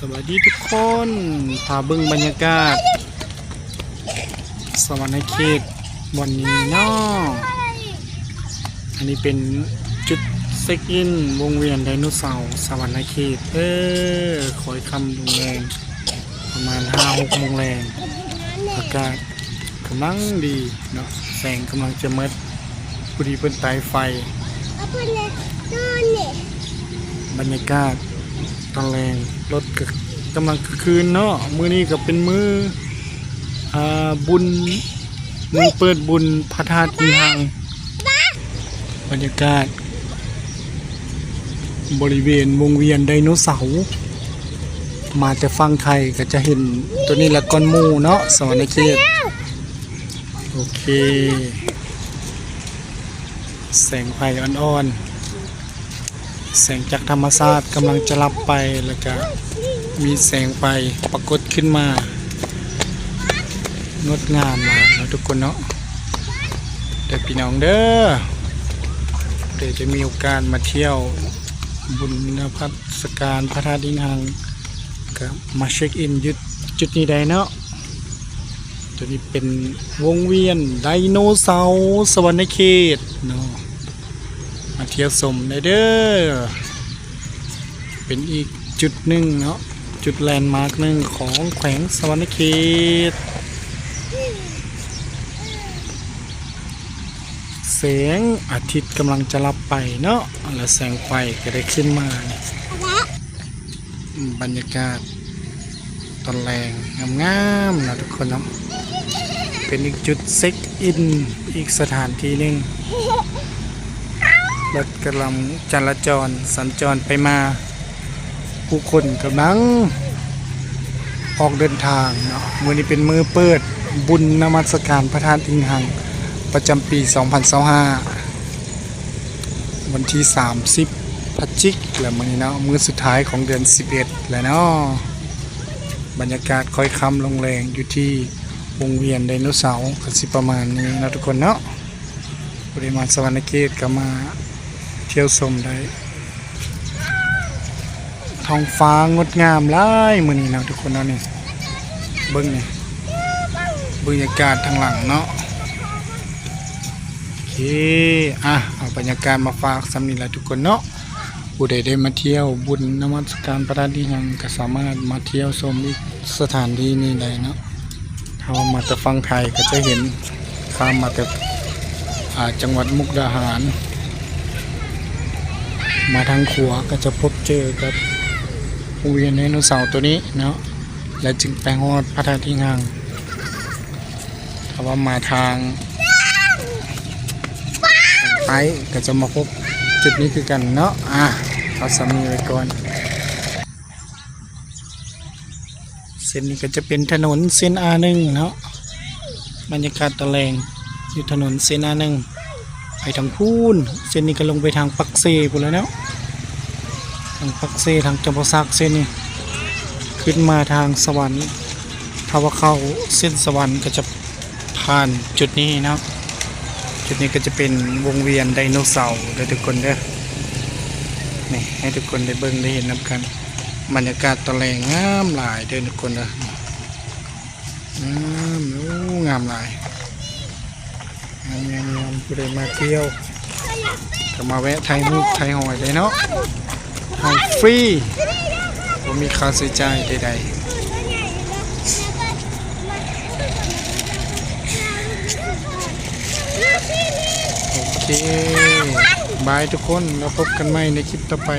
ສະບາຍດີທຸກຄົນ, ພາເບິ່ງບັນຍາກາດສະຫວັນນະເຂດວັນນີ້ເນາະ. ອັນນີ້ເປັນຈຸດເຊັກອິນວົງວຽນໄດໂນເສົາສະຫວັນນະເຂດເດີ. ຄ່ອຍຄ່ຳລົງແລງ ປະມານຫ້າຫົກໂມງແລງ, ອາກາດກຳລັງດີເນາະ, ແສງກຳລັງຈະໝົດ ພໍດີເພິ່ນໄຕ່ໄຟ. ບັນຍາກາດຕອນແລງ ລົດກະກຳລັງຄືນເນາະ. ມື້ນີ້ກະເປັນມື້ ອາ ບຸນ ມື້ເປີດບຸນພະທາດຫິນຮັງ. ບັນຍາກາດບໍລິເວນວົງວຽນໄດໂນເສົາ ມາແຕ່ຝັ່ງໄທກະຈະເຫັນໂຕນີ້ລະກ່ອນໝູ່ເນາະ ສະຫວັນນະເຂດ. ໂອເຄ ແສງໄຟອ່ອນໆ ແສງຈາກທຳມະຊາດກຳລັງຈະລັບໄປ ແລ້ວກະມີແສງໄຟປາກົດຂຶ້ນມາ ງົດງາມຫຼາຍເນາະທຸກຄົນເນາະ. ເດີພີ່ນ້ອງເດີ ຜູ້ໃດຈະມີໂອກາດມາທ່ຽວບຸນນະມັດສະການພະທາດຫິນຮັງ ກະມາເຊັກອິນຢູ່ຈຸດນີ້ໄດ້ເນາະ. ໂຕນີ້ເປັນວົງວຽນໄດໂນເສົາສະຫວັນນະເຂດເນາະ, ມາທ່ຽວຊົມໄດ້ເດີ. ເປັນອີກຈຸດໜຶ່ງເນາະ, ຈຸດແລນມາກໜຶ່ງຂອງແຂວງສະຫວັນນະເຂດ. ແສງອາທິດກຳລັງຈະລັບໄປເນາະ ແລະ ແສງໄຟກະໄດ້ຂຶ້ນມາ. ບັນຍາກາດຕອນແລງງາມໆເນາະທຸກຄົນເນາະ, ເປັນອີກຈຸດເຊັກອິນອີກສະຖານທີ່ໜຶ່ງ. ລົດກຳລັງຈະລາຈອນສັນຈອນໄປມາ, ຜູ້ຄົນກຳລັງອອກເດີນທາງເນາະ. ມື້ນີ້ເປັນມື້ເປີດບຸນນະມັດສະການພະທາດຫິນຮັງ ປະຈຳປີສອງພັນຊາວຫ້າ ວັນທີສາມສິບພະຈິກແລ້ວມື້ນີ້ເນາະ, ມື້ສຸດທ້າຍຂອງເດືອນສິບເອັດແລ້ວເນາະ. ບັນຍາກາດຄ່ອຍຄ່ຳລົງແລງຢູ່ທີ່ວົງວຽນໄດໂນເສົາ ກະຊິປະມານນີ້ເນາະທຸກຄົນເນາະ. ຜູ້ໃດມາສະຫວັນນະເຂດກະມາທ່ຽວຊົມໄດ້. ທ້ອງຟ້າງົດງາມຫຼາຍມື້ນີ້ເນາະທຸກຄົນເນາະ. ນີ້ເບິ່ງນີ້ ບັນຍາກາດທາງຫຼັງເນາະ. ໂອເຄ ອະ ເອົາບັນຍາກາດມາຝາກສ່ຳນີ້ລະທຸກຄົນເນາະ. ຜູ້ໃດໄດ້ມາທ່ຽວບຸນນະມັດສະການພະທາດຫິນຮັງ ກະສາມາດມາທ່ຽວຊົມອີກສະຖານທີ່ນີ້ໄດ້ເນາະ. ເຮົາມາແຕ່ຝັ່ງໄທກະຈະເຫັນ ຂ້າມມາແຕ່ ອາ ຈັງຫວັດມຸກດາຫານ ມາທາງຂວາກະຈະພົບເຈີກັບວົງວຽນໄດໂນເສົາໂຕນີ້ເນາະ ແລະ ຈຶ່ງໄປຮອດພະທາດຫິນຮັງ. ຖ້າວ່າມາທາງໃຕ້ກະຈະມາພົບຈຸດນີ້ຄືກັນເນາະ. ອາ ເອົາສ່ຳນີ້ໄວ້ກ່ອນ. ເສັ້ນນີ້ກະຈະເປັນຖະໜົນເສັ້ນ ອາ ໜຶ່ງເນາະ, ບັນຍາກາດຕອນແລງຢູ່ຖະໜົນເສັ້ນ ອາ ໜຶ່ງ ໄປທາງພຸ້ນ. ເສັ້ນນີ້ກະລົງໄປທາງປາກເຊພຸ້ນແຫຼະເນາະ, ທາງປາກເຊ ທາງຈຳປາສັກເສັ້ນນີ້. ຂຶ້ນມາທາງສະຫວັນ ຖ້າວ່າເຂົ້າເສັ້ນສະຫວັນກະຈະຜ່ານຈຸດນີ້ເນາະ. ຈຸດນີ້ກະຈະເປັນວົງວຽນໄດໂນເສົາເດີທຸກຄົນເດີ. ນີ້ ໃຫ້ທຸກຄົນໄດ້ເບິ່ງໄດ້ເຫັນນຳກັນ. ບັນຍາກາດຕອນແລງງາມຫຼາຍເດີທຸກຄົນເດີ. ງາມ ໂອ້ ງາມຫຼາຍ ງາມໆໆ. ຜູ້ໃດມາທ່ຽວກະມາແວະຖ່າຍຮູບຖ່າຍຫອຍໄດ້ເນາະ, ຖ່າຍຟຣີ ບໍ່ມີຄ່າໃຊ້ຈ່າຍໃດໆ. ໂອເຄ ບາຍທຸກຄົນ, ແລ້ວພົບກັນໃໝ່ໃນຄລິບຕໍ່ໄປ.